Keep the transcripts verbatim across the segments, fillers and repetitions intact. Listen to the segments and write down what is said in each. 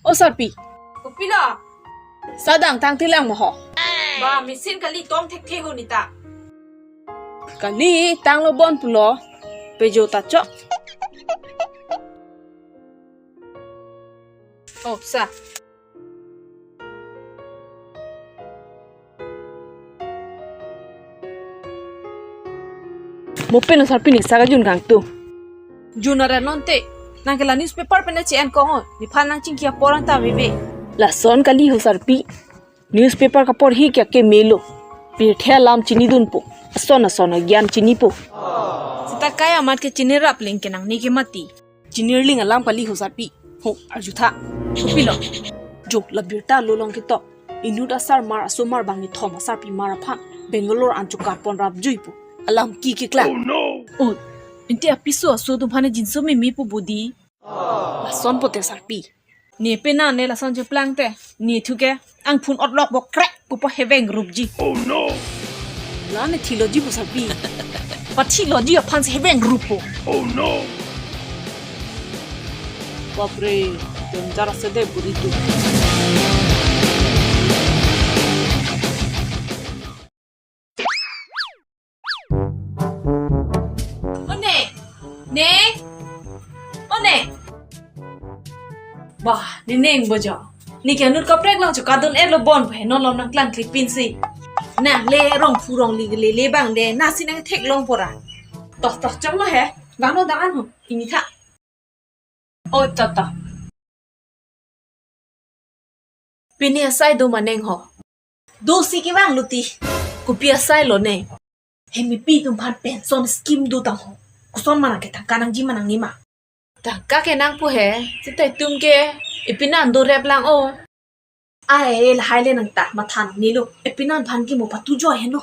O sarpi. Kopilo? Sadang tang tilang mo ho. Ba, machine kali tong thekthe ho neta. Kali tanglo bon pulo. Pejo ta chok. O, sa. Mo pen o sarpi, ne sa kajun kangtung. Jun aran nonte, nang ke la newspaper pen che-en kong o, nephan nangchingki apor anta veve. Lason kali ho sarpi. Newspaper kaporhi ke akeme lo. Pirthe alam chinidunpo. Ason ason agyan chinipo. Seta kai amat ke chinirap ling ke nangne ke mati. Chinirling alam kali ho sarpi. Ho, arjutha. Kopilo? Jo, la birta lo long ketok. Inut asarmar asomar bang ithom asarpimar aphan Bangalore an chokar pon rap juipo. Alam ki keklang. Oh no! O, ente apiso aso atum aphan jinso memepo bodi. Lason pote sarpi. Ne pena ne lason cheplang te. Ne thu ke angphun otlok bo krek pupo heveng rupji. Oh no! La ne thiloji bo sarpi. Pathiloji aphan si heveng rupo. Oh no! Bapre, danger ase de buri tu. O ne, ne, o ne. Ba, ne neng bojo. Ne ke anut kaprek lang chokadun er lo bon he, non lom nangklang klipin si. Nang le rong phu rong li le le bang de, na si nang theklong pora. Toh, toh, chong lo he. Bang no dang an ho, ini tha. Oi, tata. Pini asai do ma neng ho? Do si kevang lo ti. Kopi asai lo ne? He mipi atum aphan pension scheme do tang ho. Koson ma nang ke tangka nangji ma nangne ma? Tangka ke nangpo he, seta itum ke ipinan do rep lang o. Ai, lahai le nangta matha nangne lo. Ipinan aphan ke mo patu joi henlo.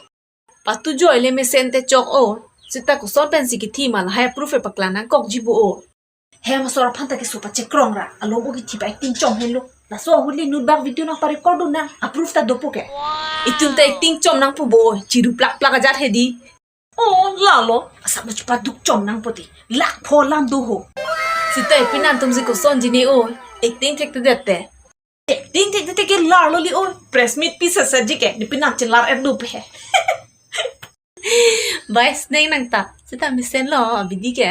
Patu joi le mesen te chok o. Seta koson pensi kithi ma lahai proof e paklang nangkokji bo o. Hem asor aphan ta keso pachekrong ra. Along o kithi pa acting chom henlo. Laso ahut le nut bak video nang pa-record do nang. Aproof ta dopo ke. Itum ta acting chom nangpo bo. Chiru plak plak ajat hedi. O, lalo. Asa ma chupa duk chom nangpo ti. Lak pho lam do ho. Seta ipinan atum si kosonji ne o. Acting thekthedet te. Acting thekthedet ke lar lo li o. Press meet pi sasa ji ke. Ipinan chelar er do pe. Bai sneng nangta. Seta mesen lo abidi ke.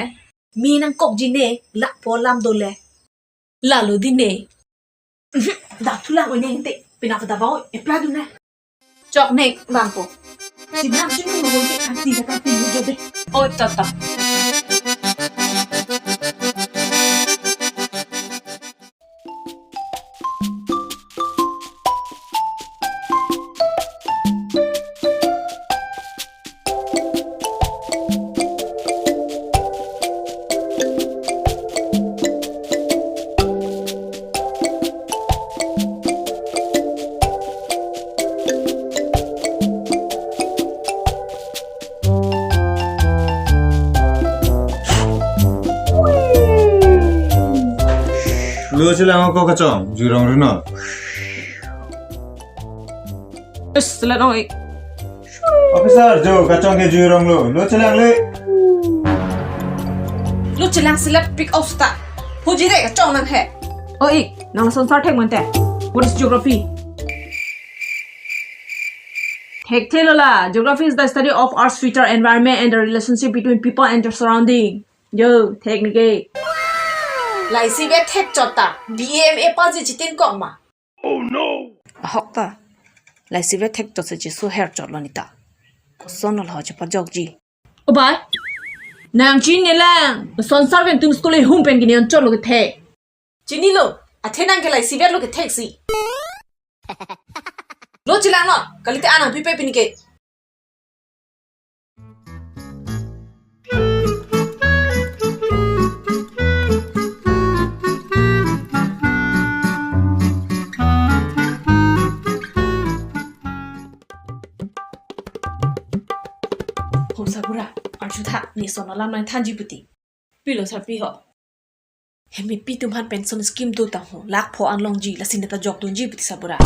Mi nangkokji ne, lak pho lam do le. Lalo di ne. Dak thu lang o ne te. Pina kata bau, epla do ne. Chok ne, bangpo. Sinam sinu mo ke kanti ka kanti mo jode. Oi, tata. Lo chelang ko kachong, jui rong runo. Yes, selat oi. Officer, jo, kachong ke jui rong lo. Lo chelang le. Lo chelang selat pick up sta. Huji re kachong nang he. Oi, nang son sar thek mante. What is geography? Thekthe lo la. Geography is the study of Earth's feature environment and the relationship between people and their surrounding. Jo, thek ne ke. Laisi ve thek chot ta. B M A pass ji chitin kok ma. Oh no! Ahok ta. Laisi ve thek chot si chiso her chot lo neta. Koson lo ho chepajokji. O bai. Nang chinilang. Son sar pen tum school hum pen kini anchot lo kethek. Chinilo. Athe nang ke la isivet lo kethek si. Lo chelang lo. Kalite anang pipe pini ke. Ho sarbura, arju tha, ne son alam nangthanji puti. Pilo sarpi ho. Hemi pi tum aphan pension scheme do tang ho, lakh pho an longji, lasi ne ta jok dunji puti sarbura.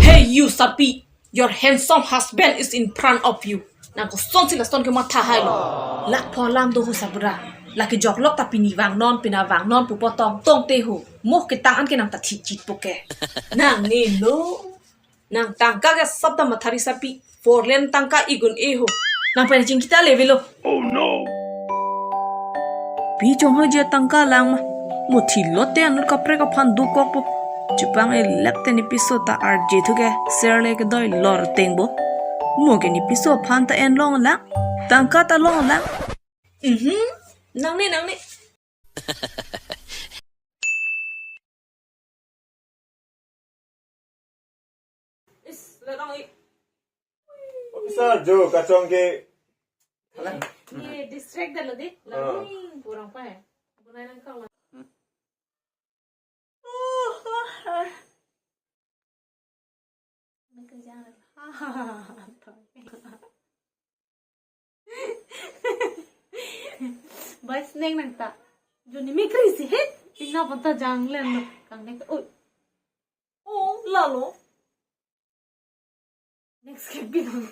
Hey you sarpi, your handsome husband is in front of you. Nang kosonsi lason kematha hai lo. Lakh pho alam do ho sarbura. La kejok lok ta pini vangnon, pina vangnon pupo tongtong te ho. Mo ketang an ke nang ta thik chit po ke. Nangne lo. Nang tangka ke sab ta mathari sarpi. Four lane tangka igun e ho. Nang pen chingki ta le avelo. Oh no. Pi chonghoi je tangka lang ma. Mo thi lote anut kaprek aphan dokok po. Chipang e lep te ne piso ta arje thu ke ser le kedoi lor teng bo. Mo ke ne piso aphan ta en long lang. Tangka ta long lang. Mhm. Nangne, nangne. Is, la dong i. Officer Jo kachong ke. Ye distract dalo di. La Ah. Dong i, kurang pa hai. Bunai nang kau la. Bai sneng nang ta. Joni mikri si he. Tingna pon ta janglen lo. Kang nek. Oi. Oh, lalo. Next ke bi dong.